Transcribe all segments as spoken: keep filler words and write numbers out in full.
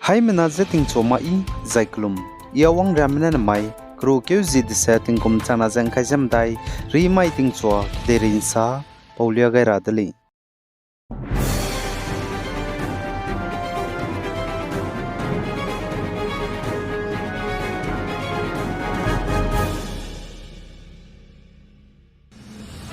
Haimena je tingchua ma i, zai kelum. I Awang Riame ne nemai, keru keu zi dese tingkum changna ze ngkai ze medai, rimai tingchua, kedeirei nsa, paulia gai ra de lei.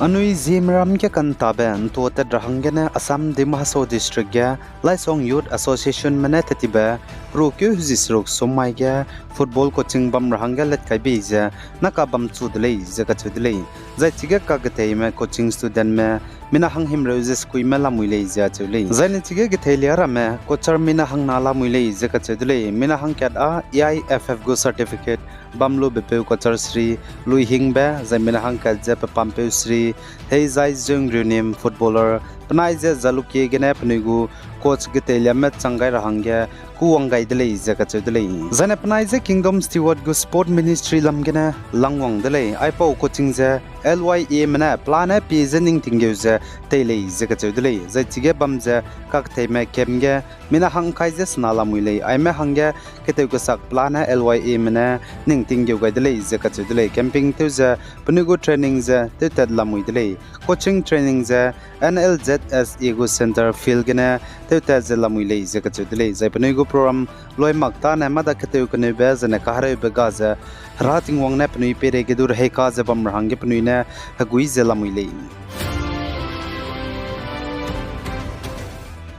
Anui Zeme ram ge kantabe ntuatat ra hanggene Assam Dima Hasao District ge Laisong Youth Associationme ne tetibe keru keu hezi seruk sum mai ge football coaching bam ra hangge latkai bei ze naka bam chu de lei ze kacheu de lei. Zai chige kaketeime coaching studentme mina hang himreu ze sekuime lamui lei ze acheu lei. Zaine chige keteiliaramme coacher mina hangna lamui lei ze kacheu de lei. Mina hangkat â A I F F gu certificate bam lubepeu coacher Shri Luihingbe, zai mina hangkat ze pepampeu Shri Heizai Zungreunim, footballer, penai ze Jalukie gene penui gu coach keteiliame chang gai ra hangge kûwang gai de lei ze kacheu de lei. Zaine penai je Kingdom Steward gu sport ministry lam gene langwang de lei. Aipau coaching ze L Y Ame ne pelane pie ze ning tinggeu ze tei lei ze kacheu de lei. Zai chige bam ze kaketeime camp ge mina hangkai ze sena lamui lei. Aime hangge ketew kesak pelane L Y Ame ne ning tinggeu gai de lei ze kacheu de lei. Camping tew ze penui gu training ze tewtat lamui de lei. Coaching training ze N L Z S A gu center field gene tewtat ze lamui lei ze kacheu de lei. Zai penui gu program loi mak tâne mâ da ketew keneube zene kahereube ga ze Hera Tingwang ne penui peireige du rehei ka ze bam ra hangge penui ne hegui ze lamui lei.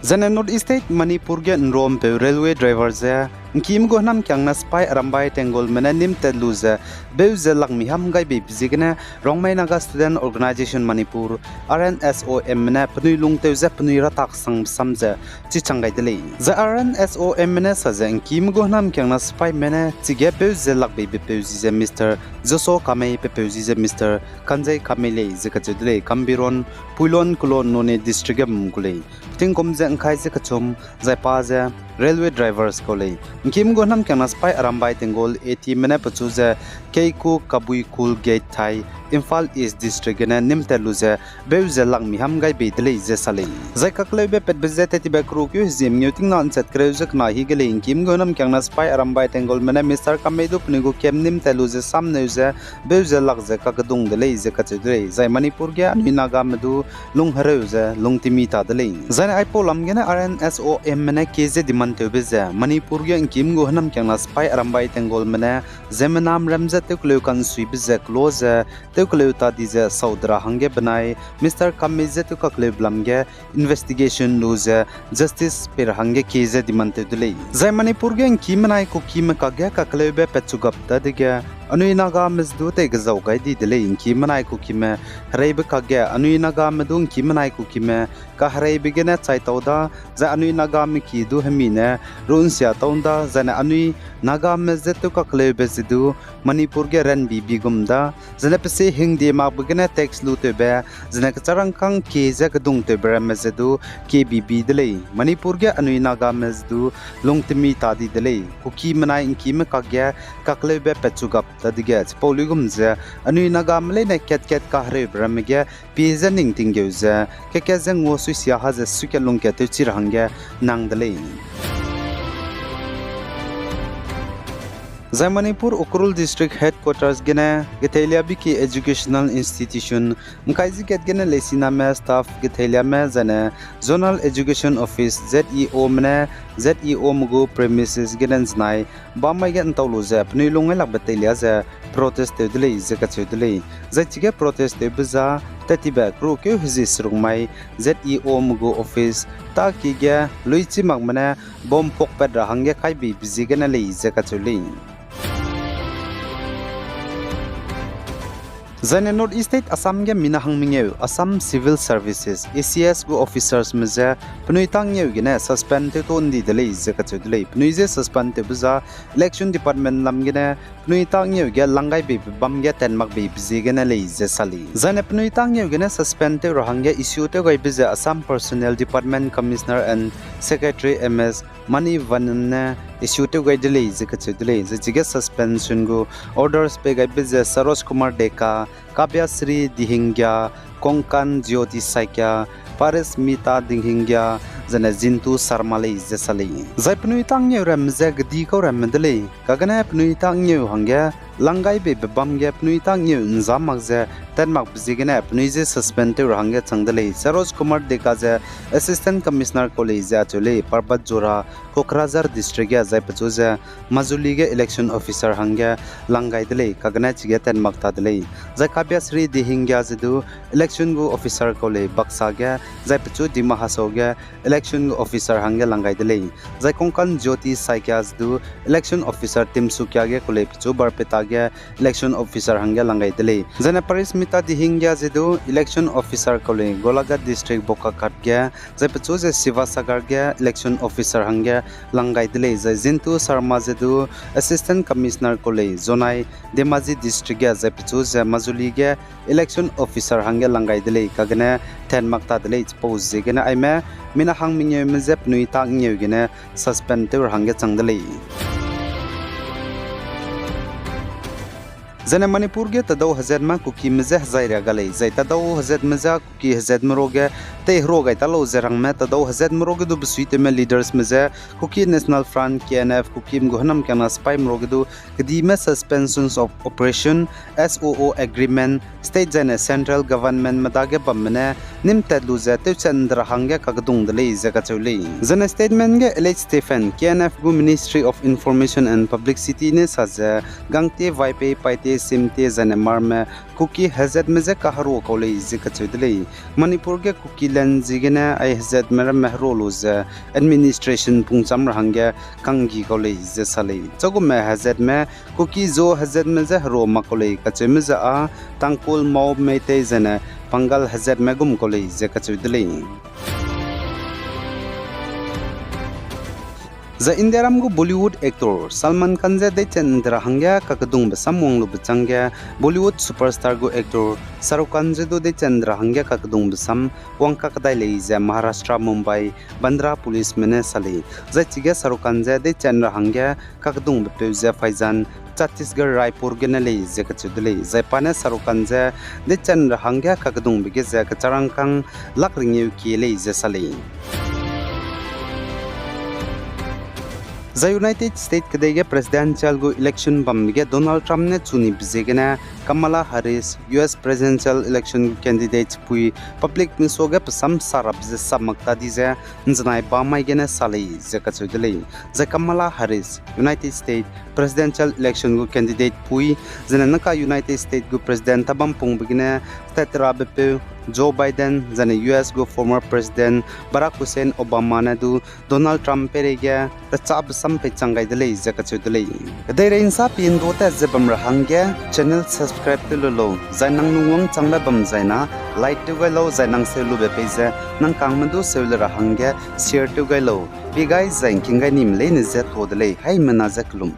Zaine North East State Manipur ge nruampeu railway driver ze ngkîme gu hênamkiangna sipai Arambai Tenggolme ne nîm tat lu ze beu ze lak mi ham gai beibe ziegene Rongmei Naga Student Organisation Manipur, R N S O M ne penui lungtew ze penui ratak sang sam ze chichang gai de lei. Zai R N S O M ne sa ze ngkîme gu hênamkiangna sipaime ne chige beu ze lak beibepeu zi ze Mister Joso Kamei, pepeu zi ze Mister Kanjei Kamei lei ze kacheu de lei. Kambiron, Puilon, Kulon, Noney District ge bam gu lei. Petingkum ze ngkai ze kechum, zai pa ze railway drivers kau lei. Ngkîme gu hênamkiangna sipai Arambai Tenggol A T M ne pechu ze Keiku, Kabuikul Gate thai Imphal East District gene nîm tat lu ze beu ze lak mi ham gai bei de lei ze sa lei. Zai kakleube patbe ze tettibe keru keu heziem ngeu tingna nchat kereu ze kena hi ge lei. Ngkîme gu hênamkiangna sipai Arambai Tenggolme ne Mister Kamei du penui gu camp nîm tat lu ze samneu ze beu ze lak ze kakedung de lei ze kacheu de lei. Zai Manipur ge anui Nagame du lunghereu ze lungtemi ta de lei. Zaine aipau lam gene R N S O M me ne kie ze demand tewbe ze Manipur ge ngkîme gu hênamkiangna sipai Arambai Tenggolme ne ziemmename ram ze tewkeleu kansuibe ze kelo ze tewkeleu ta di ze sau de ra hangge benai Mister Kamei ze tewkakleube lam ge investigation lu ze justice pei ra hangge kie ze demand tew de lei. Zai Manipur ge ngkîmenai Kukime kakge kakleube patchu gap dadege anui Nagame ze du teikezau gai di de lei. Ngkîmenai Kukime hereibe kakge anui Nagame du ngkîmenai Kukime kahereibe gene chai tau da, zai anui Nagame ki du hemi ne runsia tau da, zaine anui Nagame ze tewkakleube ze du Manipur ge ranbi bi gum da, zene pese hingdie makbe gene tax lu tewbe, zene kecharangkâng kie ze kedung tewbe ramme ze du kie bi bi de lei. Manipur ge anui Nagame ze du lungtemi ta di de lei. Kukimenai ngkîme kakge kakleube patchu gap dadege chipau luigum ze anui Nagame leine kat-kat kahereube ramme ge pie ze ning tinggeu ze kat-kat ze nguasuisia ha ze suikat lungkat tewchi ra hangge nang de lei. Zai Manipur Ukhrul District Headquarters gene Getheiliabi ki Educational Institution ngkai ze kat gene leisiname staff Getheiliame zaine Zonal Education Office, Z E O me ne Z E O me gu premises gene nzenai bam mai ge ntau lu ze penui lung ngailakbe teilia ze protest tew de lei ze kacheu de lei. Zai chige protest tewbe za tettibe keru keu hezi seruk mai Z E O me gu office taki ge luichi makme ne bomb pokpat ra hangge kai beibe ziegene lei ze kacheu lei. Zaine North East State Assam ge mina hang mengeu Assam Civil Services, A C S gu officers me ze penui tâ ngeu gene suspend tewta ndi de lei ze kacheu de lei. Penui je suspend tewbe za Election Department lam gene penui tâ ngeu ge lang gai beibe bam ge tat mak beibe ziegene lei ze sa lei. Zaine penui tâ ngeu gene suspend tew ra hangge issue tew gaibe ze Assam Personnel Department Commissioner and Secretary M S Manivannan ne issue tew gai de lei ze kacheu de lei. Zai chige suspension gu orders pei gaibe ze Saroj Kumar Deka, Kabyasri Dihingya, Kongkan Jyoti Saikia, Parismita Dihingya, zene Zintu Sarma lei ze sa lei. Zai penui tâ ngeu ramme ze gedi kau ramme de lei, kagene penui tâ ngeu hangge, langgaibe bebâm ge penui tâ ngeu nza mak ze, tat makbe ziegene penui je suspend tew ra hangge chang de lei. Saroj Kumar Deka ze Assistant Commissioner kau lei ze acheu lei, Parbat Jora, Kokrajhar District ge zai pechu ze Majuli ge Election Officer hangge lang gai de lei, kagene chige tat mak ta de lei. Zai Kabiasri Dihingya ze du Election gu Officer kau lei Baksa ge, zai pechu Dima Hasao ge Election gu Officer hangge lang gai de lei. Zai Konkan Jyoti Saikia ze du Election Officer Tinsukia ge kau lei pechu Barpeta ge Election Officer hangge lang gai de lei. Zaine Parismita Dihingya ze du Election Officer kau lei Golaghat District Bokakhat ge, zai pechu ze Sivasagar ge Election Officer hangge lang gai de lei. Zai Zintu Sarma ze du Assistant Commissioner kau lei Jonai, Dhemaji District ge, zai pechu ze Majuli ge Election Officer hangge lang gai de lei, kagene tat mak ta de lei. Chipau ziegene aime mina hang mengeume je penui tâ ngeu gene suspend tew ra hangge chang de lei. Zaine Manipur ge tadau hezatme Kukime je hezai ria ga lei, zai tadau hezatme je Kuki hezatme ruage teiherua gai ta lau ze rangme tadau hezatme ruage du besuitewme leadersme je Kuki National Front, K N F, Kukime gu hênamkiangna sipaime ruage du kedime Suspensions of Operation, S O O agreement, state zaine central governmentme dage bamme ne nîm tat lu ze tewchat ’ndera hangge kakdung de lei ze kacheu lei. Zaine statement ge L H Stephen, K N F gu Ministry of Information and Publicity ne sa ze, Gangte, Vaiphei, Paite, Simte zaine Hmarme Kuki hezatme je kaherua kau lei ze kacheu de lei. Manipur ge Kukiland ziegene ai hezatme ramme herua lu ze administration pungcham ra hangge kanggi kau lei ze sa lei. Chagume hezatme Kuki-Zo hezatme je herua mak kau lei kacheume ze â Tangkhul, Mao, Meitei zaine Pangal hezatme gum kau lei ze kacheu de lei. Zai Indiaram gu Bollywood actor Salman Khan je deichat ’ndera hangge kakdungbe sam wang lube chângge Bollywood superstar gu actor Shah Rukh Khan je du deichat ’ndera hangge kakdungbe sam wang kakdai lei ze Maharashtra Mumbai Bandra policeme ne sa lei. Zai chige Shah Rukh Khan je deichat ’ndera hangge kakdungbe peu ze Faizan, Chhattisgarh Raipur gene lei ze kacheu de lei. Zai pa ne Shah Rukh Khan je deichat ’ndera hangge kakdungbe ge ze kecharangkâng lak ringeu kie lei ze sa lei. Zai United States kedei ge presidential gu election bambe ge Donald Trump ne chunibe ziegene Kamala Harris, U S presidential election gu candidate pui publicme suage pe sam sa rabe ze sa mak ta di ze ’nzenai ba mai gene sa lei ze kacheu de lei. Zai Kamala Harris, United States presidential election gu candidate pui, zaine naka United States gu president tâ bam pungbe gene tat rabe peu Joe Biden, zaine U S gu former president Barack Hussein Obama ne du Donald Trump peireige rechabe sam peichang gai de lei ze kacheu de lei. Kedeirei ’nsa pi ’ndo tat ze bam ra hangge channel subscribe tew lu lau, zai nang lungwang changbe bam zai na like tew gai lau, zai nang seu lube pei ze nang kangme du seu le ra hangge share tew gai lau. Pie gai zai ’ngking gai nime leine je tuâ de lei, haimena je kelum.